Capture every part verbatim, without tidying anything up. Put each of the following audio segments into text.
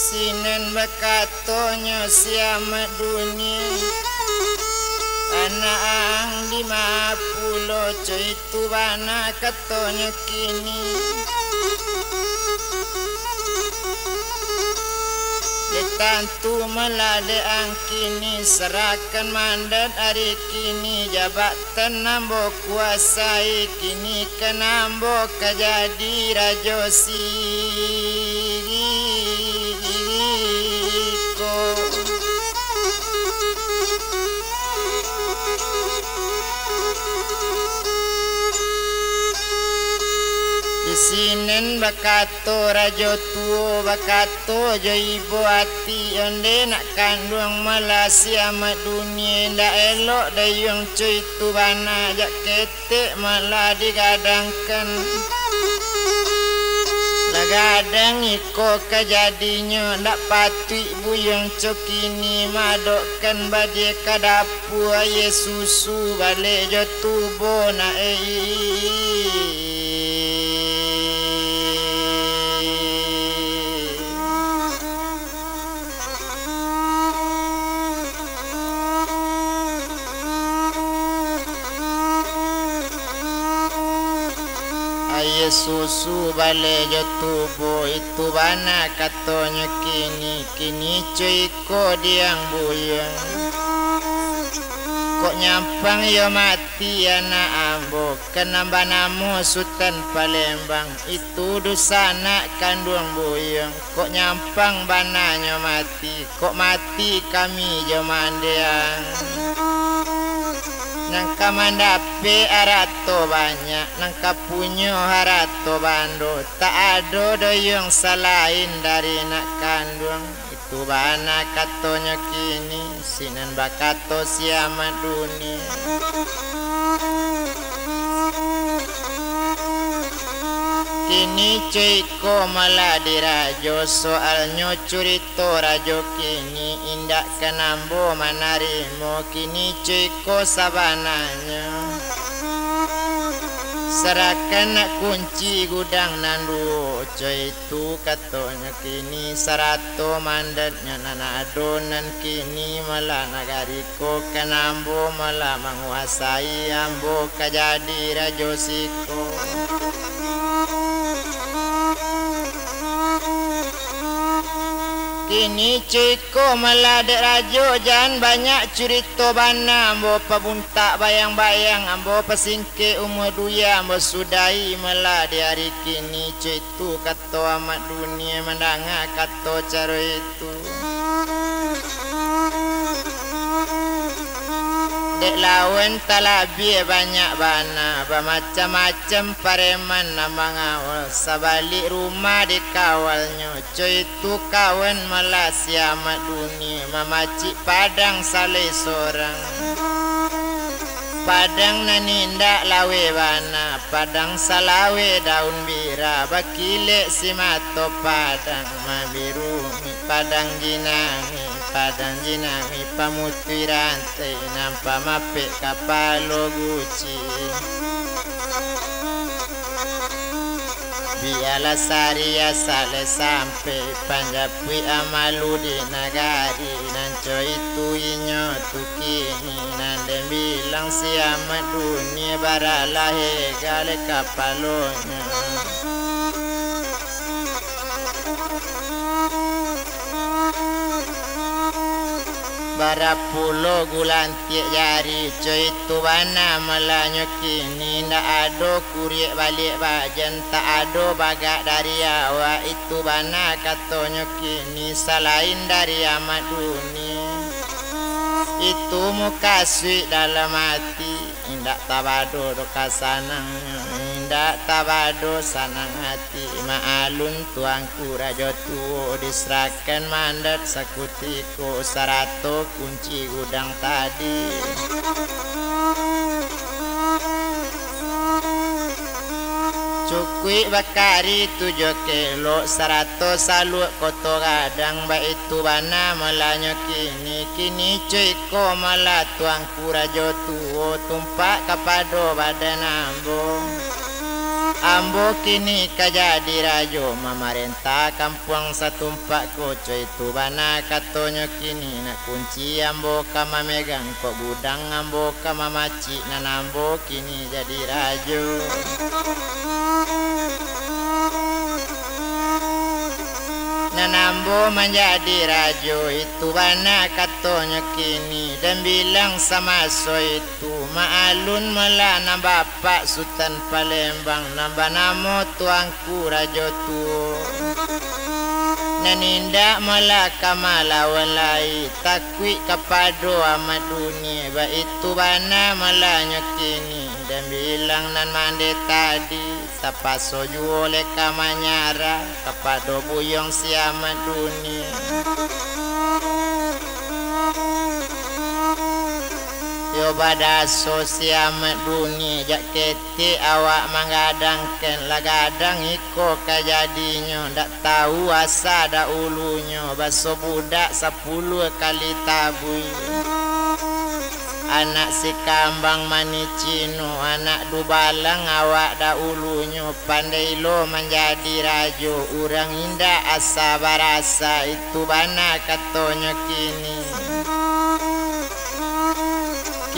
Sinan bakatonyo si Amak Dunia, anak ang dima pulo, co itu bana katonyo kini. Dek tantu malah dek ang kini, sarakan mandat ari kini, jabatan ambo kuasai, kini kan ambo ka jadi rajo siko. Di sinen bakato rajo tuo, bakato jo ibo ati, onde nak kanduang malah si Amak Dunia, indak elok dayuang co itu bana, jak ketek malah digadangkan. Lah gadang iko kajadinyo, ndak patuik buyuang co kini maadokkan badie ka dapua, aia susu baleh jo tubo nak, eh. Aia susu baleh jo tubo, itu bana katonyo kini, kini co iko diang buyuang. Kok nyampang iyo mati anak ambo, kan nan banamo Sutan Palembang, itu dunsanak kanduang buyuang. Kok nyampang bana nyo mati, kok mati kami jo mandiang. Nan ka mandapek arato banyak, nan ka punyo arato bando, tak ado dayuang salain dari nak kanduang. Itu bana katonyo kini, sinan bakato si Amak Dunia. Kini co iko malah dirajo, soalnyo curito rajo kini indak kan ambo manarimo, kini co iko sabananyo. Sarakan nak kunci gudang nan duo, co itu katonyo kini, sarato mandatnyo nan ado nan kini, malah nagari ko kan ambo malah manguasai, ambo ka jadi rajo siko. Kini co iko malah dek rajo, jan banyak curito bana, ambo pabuntak bayang-bayang, ambo pasingkek umua duya, ambo sudahi malah di ari kini, co itu kato Amak Dunia mandanga kato caro itu. Dek lawan talabiah banyak bana, bamacam-macam pareman nan mangawal, sabalik rumah dikawalnyo, co itu kawan malah si Amak Dunia, mamacik padang salai sorang. Padang nan indak laweh bana, padang salaweh daun bira, bakilek si mato padang, mabiru padang jinami, padang jinami pamutuih rantai, nan pamapek kapalo guci. Bialah sariah salai sampai, panjapuik amalu di nagari, nan co itu inyo tu kini, nan den bilang si Amak Dunia, baralah hega lai kapalonyo. Bara pulo gulantiak jari, co itu bana malah nyo kini, indak ado kuriak baliak bajan, tak ado bagak dari awak, itu bana katonyo kini, salain dari Amak Dunia. Itu mukasuik dalam ati, indak tabado doh ka sanangnyo, indak tabado sanang ati, maalun tuanku rajo tuo, diserahkan mandat sakutiko, sarato kunci gudang tadi. Cukuik bakari tu jo kelok, sarato saluak koto gadang, baitu bana malanyo kini. Kini co iko malah tuanku rajo tuo, tumpak kapado badan ambo. Ambo kini ka jadi rajo, mamarentah kampuang satumpak ko. Co itu bana katonyo kini, nak kunci ambo ka mamegang, kok gudang ambo ka mamacik, nan ambo kini jadi rajo. Nan ambo manjadi rajo, itu bana katonyo kini, dan bilang samaso itu, maalun malah nan bapak Sutan Palembang, nan banamo Tuanku Rajo Tuo. Nan indak malah ka malawan lai, takuik kapado Amak Dunie, baitu bana malahnyo kini, dan bilang nan mande tadi. Tapaso juo lai ka manyarah kapado buyuang si Amak Dunie. Yo badaso si Amak Dunie, jak ketek awak manggadangkan, lah gadang iko ka jadinyo, ndak tahu asa dahulunyo, baso budak sapuluah kali tabuih. Anak si Kambang Manih Cino, anak dubalang awak dahulunyo, pandai lo manjadi rajo, urang indak asa barasa, itu bana katonyo kini.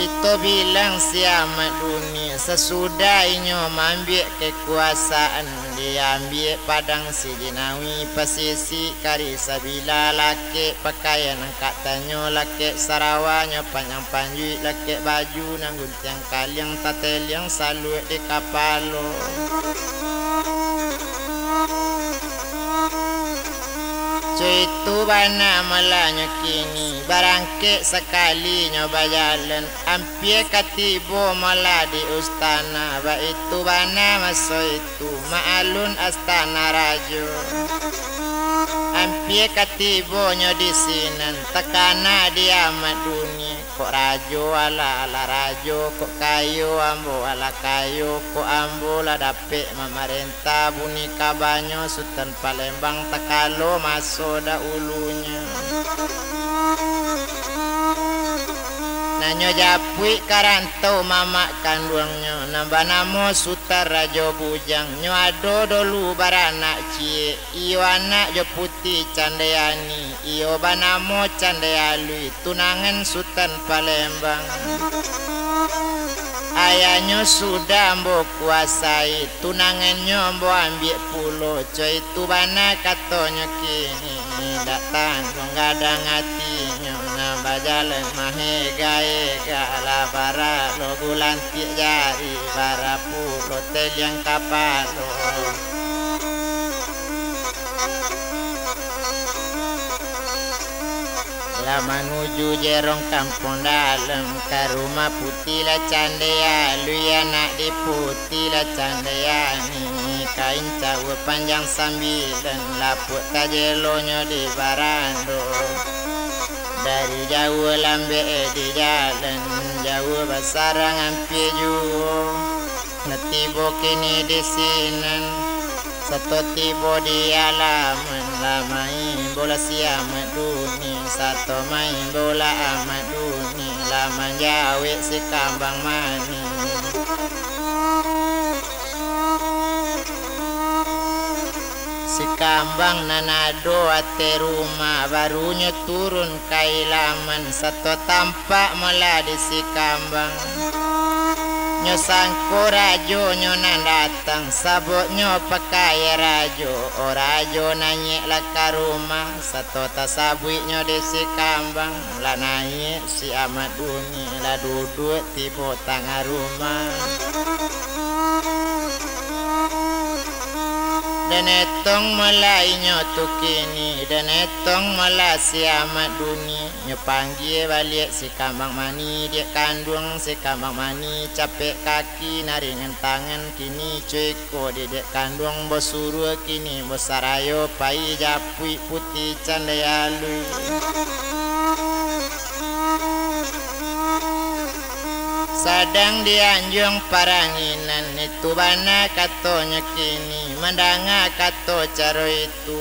Kito bilang si Amak Dunie, sasudah inyo maambiak kakuasaan, diambiak padang si Jinawi, pasisi kari sabila, lakek pakaian angkak tanyo, lakek sarawanyo panjang panjuik, lakek baju nan guntiang kaliang, tateliang saluak di kapalo. Co itu bana malahnyo kini, barangkek sakalinyo bajalan, ampia ka tibo malah di ustana, baitu bana maso itu. Tu maalun astana rajo. Ampia ka tibonyo di sinan, takana di Amak Dunie. Kok rajo alah, alah rajo, kok kayo ambo alah kayo, kok ambo lah dapek mamarentah, buni kabanyo Sutan Palembang takalo maso dahulunyo. Nan nyo japuik ka rantau mamak kanduangnyo, nan banamo Sutan Rajo Bujang. Nyo ado dolu baranak ciek, iyo anak jo Puti Candayani, iyo banamo Candayalui, tunangan Sutan Palembang. Ayahnyo sudah ambo kuasai, tunangannyo ambo ambiak pulo, co itu bana katonyo kini. Indak tangguang gadang atinyo, nan bajalan maega-ega, lah bara lo gulantiak jari, bara pulo teliang kapalo. Lah manuju jerong kampuang dalam, ka rumah Puti lah Candayalui, anak di Puti lah Candayani. Kain cawa panjang sambilan, lapuak tajelonyo di barando. Dari jauah lambek di jalan, jauah basarang ampia juo. Lah tibo kini di sinan, sato tibo di alaman, lah main bola si Amak Dunie, sato main bola Amak Dunie, lah manjawek si Kambang Manih. Si Kambang nan ado ateh rumah, barunyo turun ka ilaman, sato tampak malah di si Kambang. Nyo sangko rajonyo nan datang, saboknyo pakai rajo, o rajo naiak lah ka rumah, sato tasabuiknyo di si Kambang, lah naiak si Amak Dunie, lah duduak tibo tangah rumah. Den etong malah inyo tu kini, den etong malah si Amak Dunie. Nyo panggia baliak si Kambang Manih, diak kanduang si Kambang Manih, capek kaki naringan tangan, kini co iko didiak kanduang basuruah, kini basarayo pai japuik Puti Candayalui. Sadang di anjuang paranginan, itu bana katonyo kini, mandanga kato caro itu.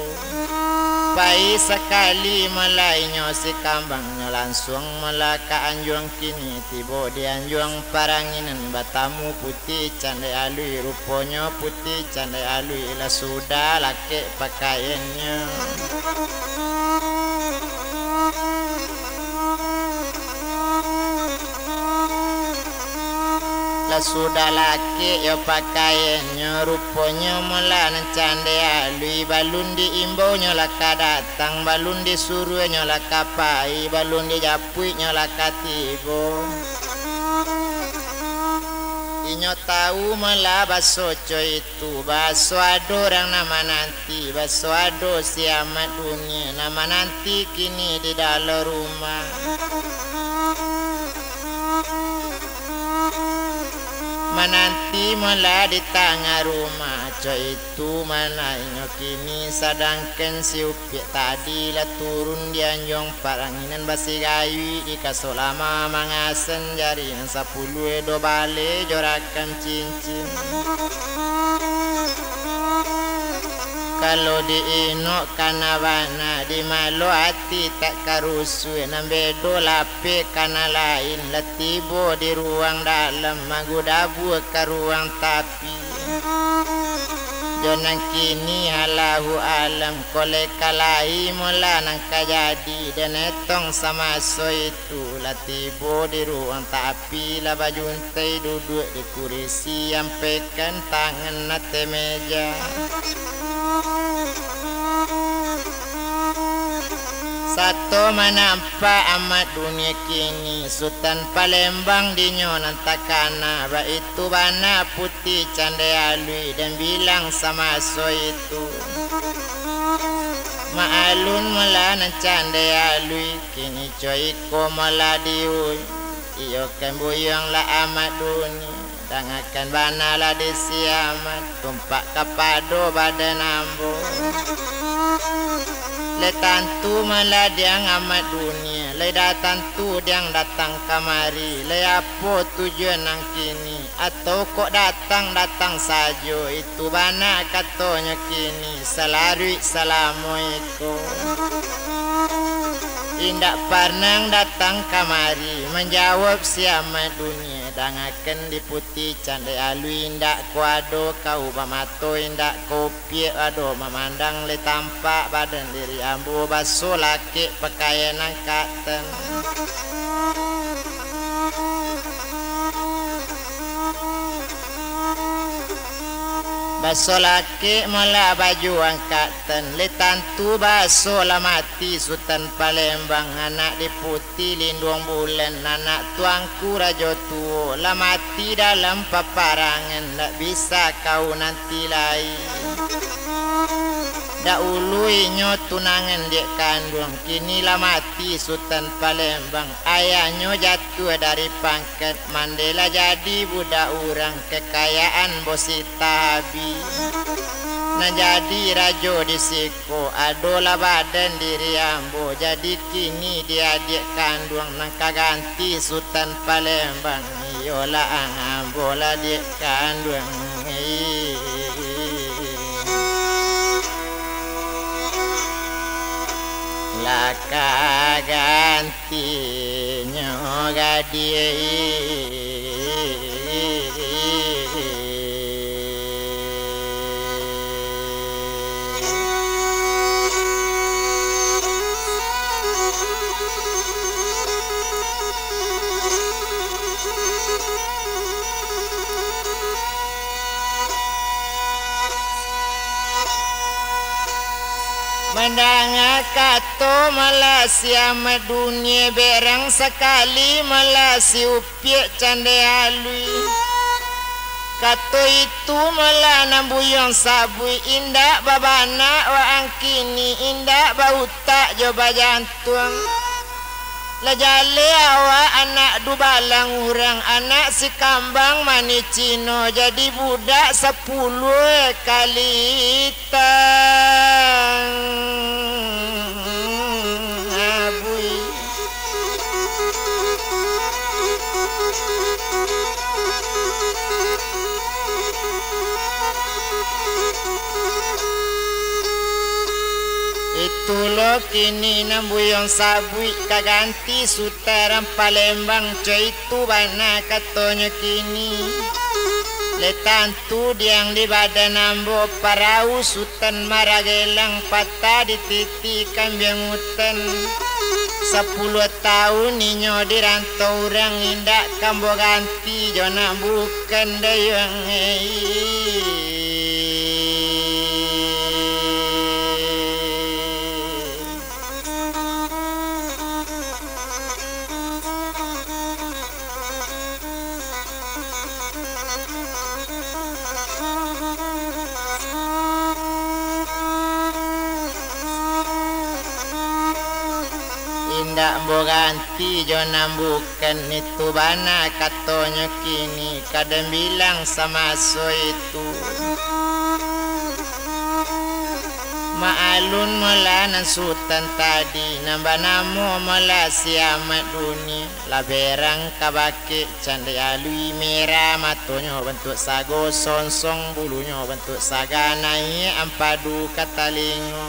Pai sakali mala inyo si kambangnyo, lansuang mala ka anjuang kini, tibo di anjuang paranginan, batamu Putih Candai Aluih, ruponyo Putih Candai Aluih lah sudah lakek pakaiannyo. Lah sudah lakek yo pakaiannyo, ruponyo mala nan Candai Aluih, balun diimbaunyo lah ka datang, balun disuruahnyo lah ka pai, balun dijapuiknyo lah ka tibo. Inyo tahu mala baso co itu, baso ado urang nan mananti, baso ado si Amak Dunia nan mananti kini di dalam rumah. Mananti mala di tangah rumah, co itu mala inyo kini, sadangkan si Upiak tadi lah turun di anjuang paranginan, basigayuik di kasok lama, mangasan jari nan sapuluah, duo baleh jo rakam cincin. Kalau di inok kana bana, di malo ati tak karusuah, nan bedo lapeh kana lain, lah tibo di ruang dalam, magudabua ka ruang tapi. Jo nan kini Allahu alam, koleh ka lai mala nan ka jadi, dan etong samaso itu lah tibo di ruang tapi, lah bajuntai duduak di kurisi, ampekan tangan ateh meja. Sato manampak Amak Dunia kini, Sutan Palembang dinyo nan takana, baitu bana Putih Candai Aluih, dan bilang samaso itu. Maalun mala nan Candai Aluih, kini co iko mala diuih, iyo kan buyuang lah Amak Dunia. Dangakan bana lah di si Amak, tumpak kapado badan ambo. Lai tantu mala diang Amak Dunia, lai dah tantu diang datang kamari, lai apo tujuan ang kini, atau kok datang-datang sajo, itu bana katonyo kini, salaruik salamo iko. Indak parnah datang kamari, manjawab si Amak Dunia, dangakan di Putih Candai Aluih, indak ko ado kau bamato, indak ko upiak ado mamandang, lai tampak badan diri ambo, baso lakek pakaian nan katen. Baso lakek mala baju nan katen, lai tantu baso lah mati Sutan Palembang, anak di Putih Linduang Bulan, anak Tuanku Rajo Tuo, lah mati dalam paparangan, ndak bisa kau nanti lai. Dahulu inyo tunangan diak kanduang, kini lah mati Sutan Palembang, ayahnyo jatuah dari pangkat, mandeh lah jadi budak urang, kekayaan bosita habih. Nan jadi rajo di siko, adolah badan diri ambo, jadi kini di adiak kanduang nan ka ganti Sutan Palembang, iyolah ang ambo lah diak kanduang. Lah ka ganti tinyo gadih. Mandanga kato malah si Amat Dunia, berang sakali malah si Upiak Candai Aluih. Kato itu malah nan buyuang sabuik, indak babana waang kini, indak bautak jo bajantuang. Lah jaleh awak anak dubalang urang, anak si kambang manih Cino, jadi budak sapuluah kali tang abui. Itulah kini nan buyuang sabuik ka ganti Sutan Palembang, co itu bana katonyo kini. Letak tu diang di badan ambo, parau Sutan Maragelang patah di titi kambiang utan. Sapuluah taun inyo di rantau urang, indak ka ambo ganti jo nan bukan dayuang, ei. Indak ambo ganti jo nan bukan, itu bana katonyo kini, ka den bilang samaso itu. Maalun molah nan Sutan tadi, nan banamo molah si Amak Dunia. Lah berang ka bakeh candai alui, merah matonyo bantuak sago, songsong bulunyo bantuak saga, naiak ampadu ka talingo.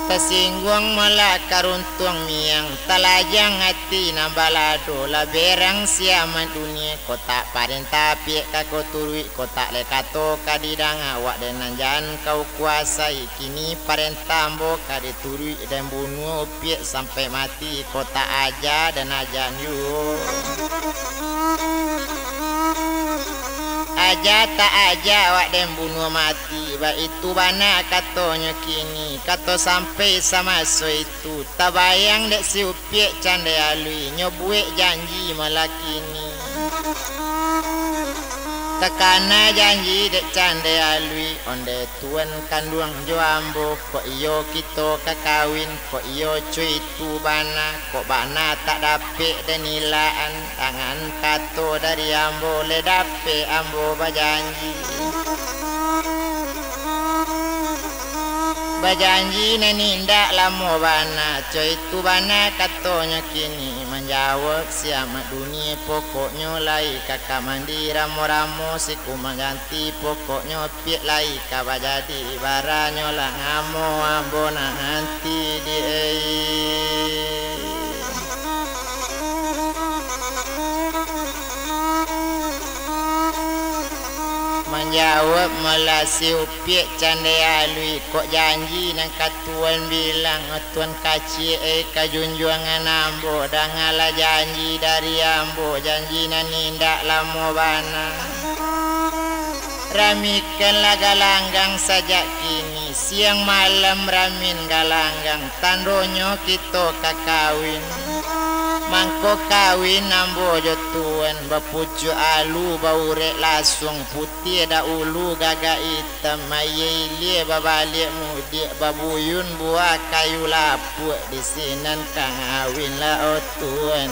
Tasingguang molah ka runtuang miang, talajang ati nan balado. Lah berang si Amak Dunia, kok tak parentah piak ka ko turuik, kok tak lai kato ka didanga, wak den nan jan kau kuasai. Kini parentah ambo ka dituruik, den bunuah upiak sampai mati, kok tak aja den ajan juo. Aja tak aja awak den bunuah mati, baitu bana katonyo kini, kato sampai samaso itu. Tabayang dek si upiak candai alui, nyo buek janji malah kini. Takana janji dek candai alui, ondeh tuan kanduang jo ambo, kok iyo kito ka kawin, kok iyo co itu bana, kok bana tak dapek den ilaan, dangan kato dari ambo, lai dapek ambo bajanji. Bajanji nan indak lamo bana, co itu bana katonyo kini, manjawab si Amak Dunia, pokoknyo lai ka ka mandi ramo-ramo, siku mangganti, pokoknyo piak lai ka bajadi, baranyo lah ngamo ambo nanti di ei. Manjawab malah si upiak candai alui, kok janji nan ka tuan bilang, tuan kaciak, eh, ka junjuangan ambo, dangalah janji dari ambo, janji nan indak lamo bana. Ramikanlah galanggang sajak kini, siang malam ramin galanggang, tandonyo kito ka kawin. Mangko kawin ambo jo tuan, bapucuak alu, baurek lasuang, putiah daulu gagak itam, aia ilia babaliak mudiak, babuyun buah kayu lapuak, di sinan ka ngawin lah, oh tuan.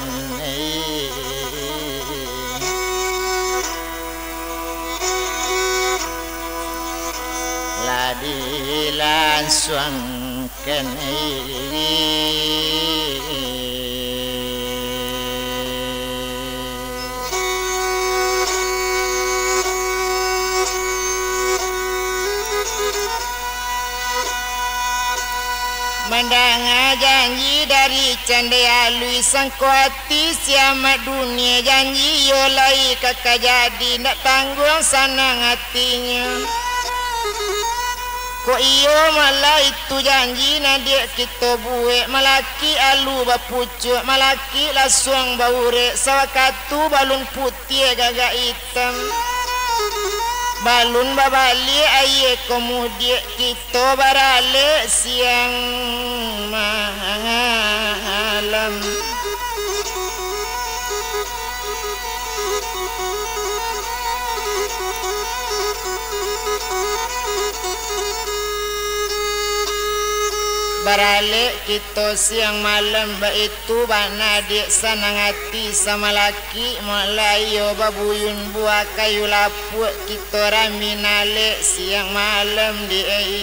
Lah dilansuangkan. Mandanga janji dari candai alui, sangko ati si Amak Dunia, janji iyo lai ka ka jadi, ndak tangguang sanang atinyo. Kok iyo malah itu janji nan dek kito buek, malakik alu bapucuak, malakik lasuang baurek, sawakatu balun putiah gagak itam. Balun babaliak aia ko mudiak, kito baralek siang malam. Baralek kito siang malam, baitu bana dek sanang ati, samalakik malayo babuyun buah kayu lapuak, kito rami nalek siang malam di ai.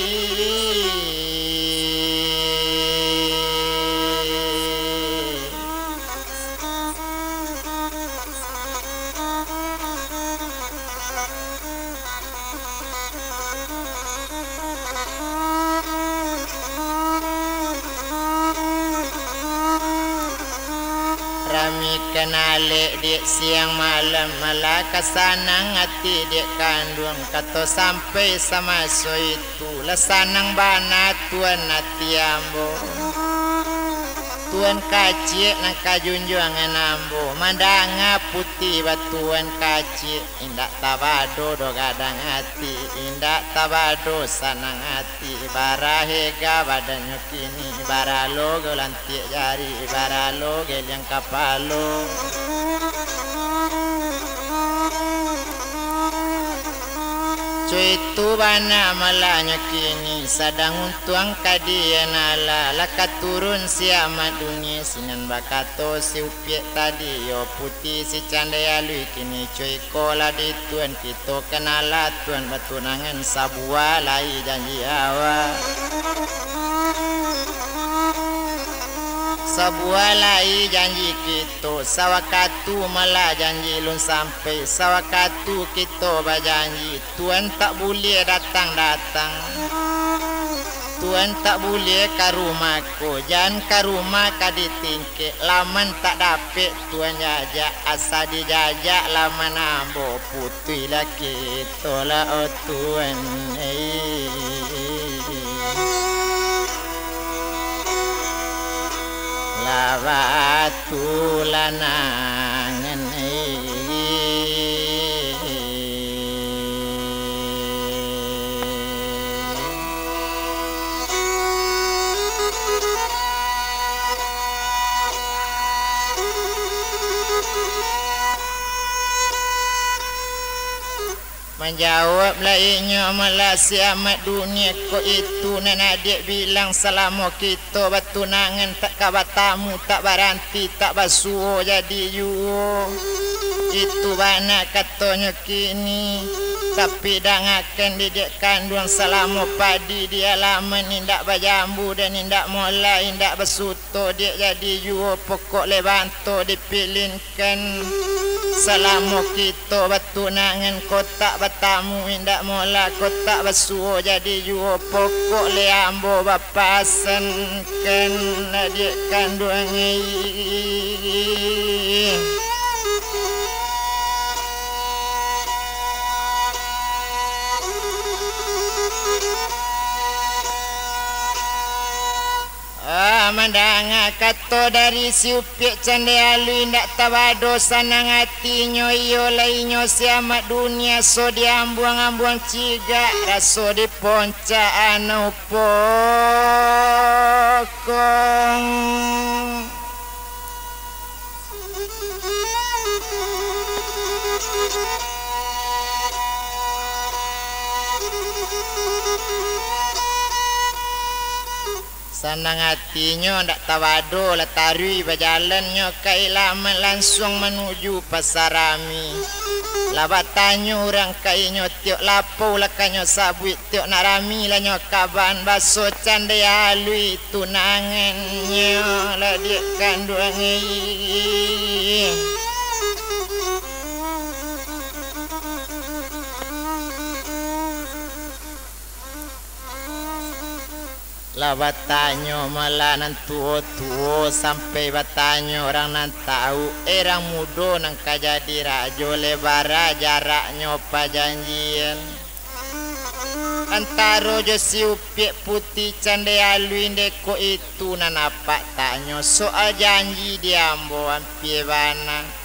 Nan alek dek siang malam, malah ka sanang ati dek kanduang. Kato sampai samaso itu, lah sanang bana tuan ati ambo. Tuan kaciak nan ka junjuangan ambo, mandanga puti batuan kaciak. Indak tabado doh gadang ati, indak tabado sanang ati, bara hega badannyo kini, bara lo go lantiak jari, bara lo geliang kapalo. Co itu bana malahnyo kini, sadang untuang ka dian alah, lah ka turun si Amak Dunia, sinan bakato si Upiak tadi, yo puti si Candai Alui kini, co iko lah di tuan kito kanala tuan batunangan, sabuah lai janji awak. Sabuah lai janji kito, sawakatu malah janji lun sampai, sawakatu kito bajanji, tuan tak buliah datang-datang. Tuan tak buliah ka rumah ko, jan ka rumah ka ditingkek, laman tak dapek tuan jajak, asa dijajak laman ambo putuih lah kito lah, oh tuan, eh. Lah batu lanangan, eh. Manjawablah inyo, malah si Amak Dunia, ko itu nan adiak bilang, salamo kito batunangan tak ka batamu, tak baranti, tak basuo jadi juo. Itu bana katonyo kini, tapi dangakan didiak kanduang, salamo padi di alaman indak bajambu dan indak molah, indak basuto diak jadi juo, pokok lai banto dipilin kan. Salamo kito batunangan, ko tak batamu indak molah, ko tak basuo jadi juo, pokok lai ambo bapasan kan, adiak kanduang ai. Ah, mandanga kato dari si Upiak Candai Alui, indak tabado sanang atinyo, iyo lai inyo si Amak Dunia, so diambuang-ambuang cigak, raso diponcak anau pokong. Sanang atinyo ndak tabado, lah taruih bajalannyo ka ilaman, lansuang manuju Pasar Rami. Lah batanyo urang ka inyo, tiok lapau lah ka nyo sabuik, tiok nak rami lah nyo kaban, baso Candai Alui tunangannyo lah diak kanduang ai. Lah batanyo malah nan tuo-tuo, sampai batanyo urang nan tau, eh, urang mudo nan ka jadi rajo, lai bara jaraknyo pajanjian antaro jo si Upiak Putih Candai Alui, ndeh ko itu nan apak tanyo, soal janji di ambo ampia bana.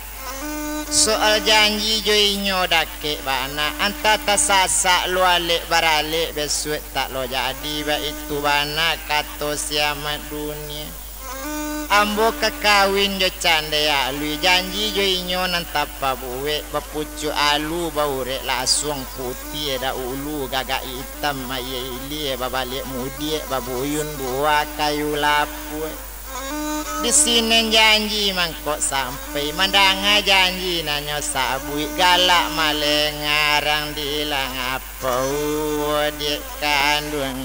Soal janji jo inyo dakek bana, antah tasasak lo alek baralek, bisuak tak lo jadi, baitu bana kato si Amak Dunia. Ambo ka kawin jo Candai Alui, janji jo inyo nan tapabuek, bapucuak alu, baurek lasuang putiah daulu, gagak itam aia ilia, babaliak mudiak, babuyun buah kayu lapuak. Di sinan janji mangko sampai, mandanga janji nan nyo sabuik, galak malengarang di langapau diak kanduang.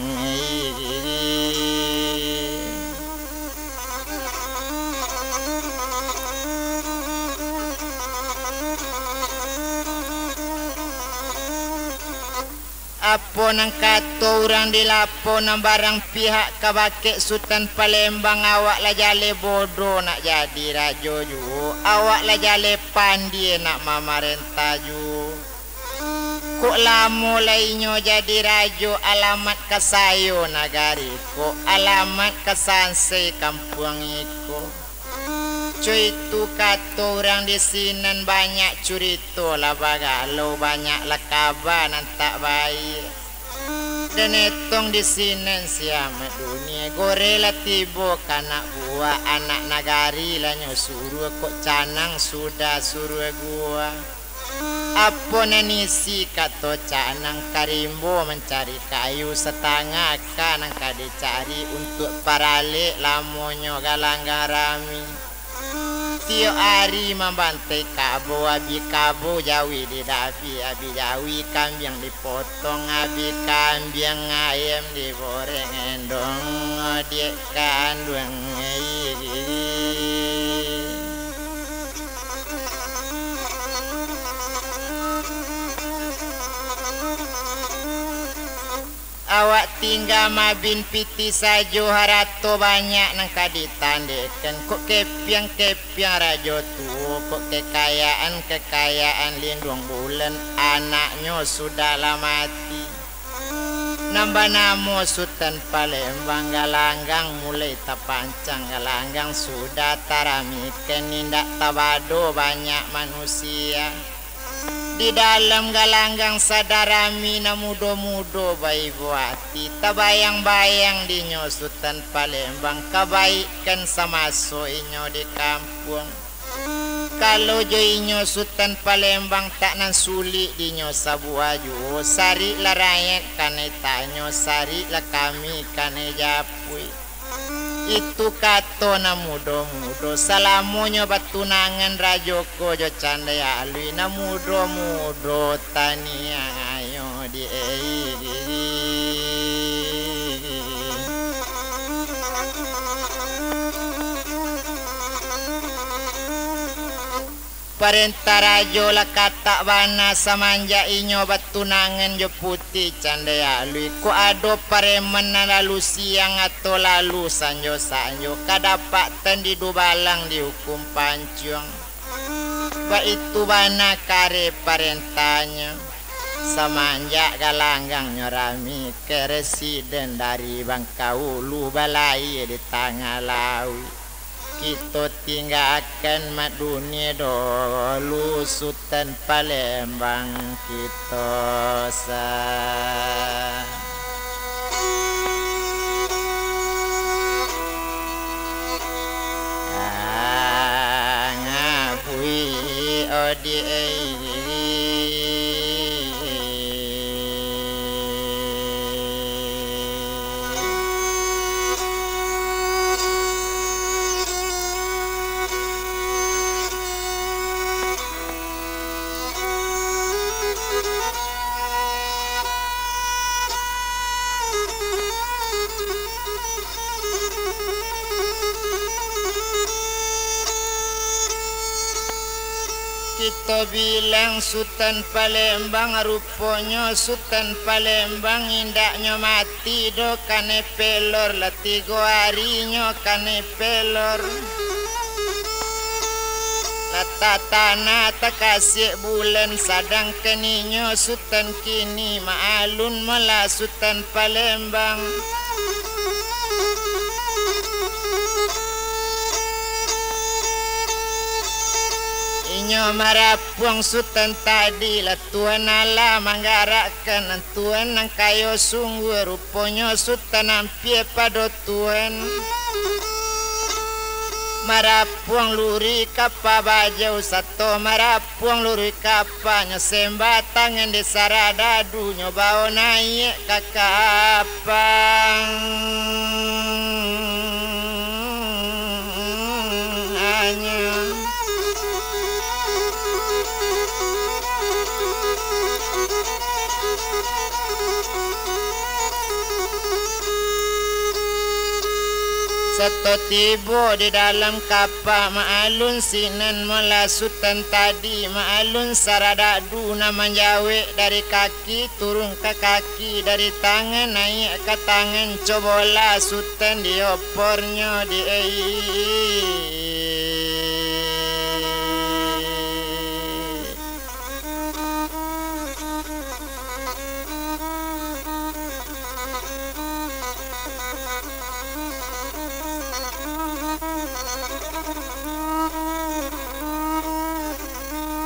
Apo nan kato urang di lapau nan barang pihak kabake Sutan Palembang, awak lah jaleh bodoh nak jadi rajo juo, awak lah jaleh pandie nak mamarentah juo. Kok lamo lai inyo jadi rajo, alamat ka sayo nagari ko, alamat ka sansai kampuang iko. Co itu kato urang di sinan, banyak curito lah bagalau, banyak lah kaba nan tak baiak. Den etong di sinan siamak dunie, goreh lah tibo ka anak buah, anak nagari lah nyo suruah, kok canang sudah suruah gua. Apo nan isi kato canang, ka rimbo mancari kayu, satangah aka nan ka dicari, untuak paralek lamonyo galanggang rami. Tiok ari mambantai kabo, abih kabo jawi didabi, abih jawi kambiang dipotong, abih kambiang ayam digoreng, endong odiak kanduang. Awak tingga mabin pitih sajo, harato banyak nan ka ditandekan. Kok kepiang-kepiang rajo tuo, kok kekayaan-kekayaan linduang bulan, anaknyo sudah lah mati. Nan banamo Sutan Palembang, galanggang mulai tapancang, galanggang sudah taramikan, indak tabado banyak manusia. Di dalam galanggang sadang rami, nan mudo-mudo baibo ati, tabayang-bayang dinyo Sutan Palembang kabaikan samaso inyo di kampuang. Kalau jo inyo Sutan Palembang, tak nan sulik dinyo sabuah juo, sarik lah rakyat kanai tanyo, sarik lah kami kanai japuik. Itu kato nan mudo-mudo, salamonyo batunangan rajo ko jo Candai Alui, nan mudo-mudo taniayo di. Parentah rajo lah katak bana, samanjak inyo batunangan jo Puti Candai Alui, kok ado pareman nan lalu siang atau lalu sanjo-sanjo, ka dapatan di Dubalang diukum pancuang. Baitu bana kareh parentahnyo. Samanjak galanggangnyo rami, ka residen dari Bangkaulu balayia di tangah lauik. Kito tinggakan mak dunie dolu, Sutan Palembang kito sa. Ngabui odi. Kito bilang Sutan Palembang, ruponyo Sutan Palembang indaknyo mati doh, kanai pelor lah tigo arinyo kanai pelor. Lah tatanah takasiak bulan, sadangkan inyo Sutan kini ma-alun malah Sutan Palembang. Inyo marapuang Sutan tadi, lah Tuhan Allah manggarakkan, Tuhan nan kayo sungguah, ruponyo Sutan ampia pado Tuhan. Marapuang luruih kapa bajau, sato marapuang luruih kapanyo, sembah tangan di saradadu, nyo bao naiak ka kapang. Oto tibo di dalam kapa, maalun sinan mola Sutan tadi, maalun saradak du nan manjawek dari kaki turun ka kaki, dari tangan naiak ka tangan, cobolah Sutan diopornyo di ai.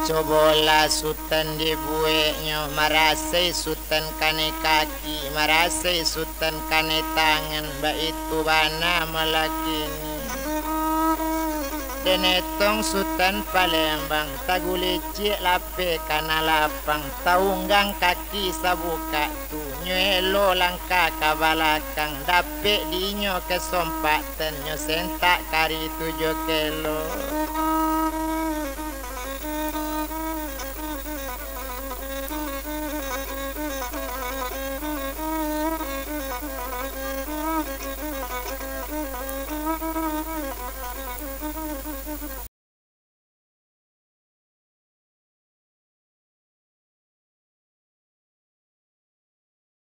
Cobolah Sutan dibueknyo, marasai Sutan kanai kaki, marasai Sutan kanai tangan, baitu bana malakini. Den Etong Sutan Palembang, tagulicik lapeh ka nan lapang, taunggang kaki sabukak tu, nyo elo langkah ka balakang, dapek di inyo kasompatan, nyo sentak kari tujuah kelo.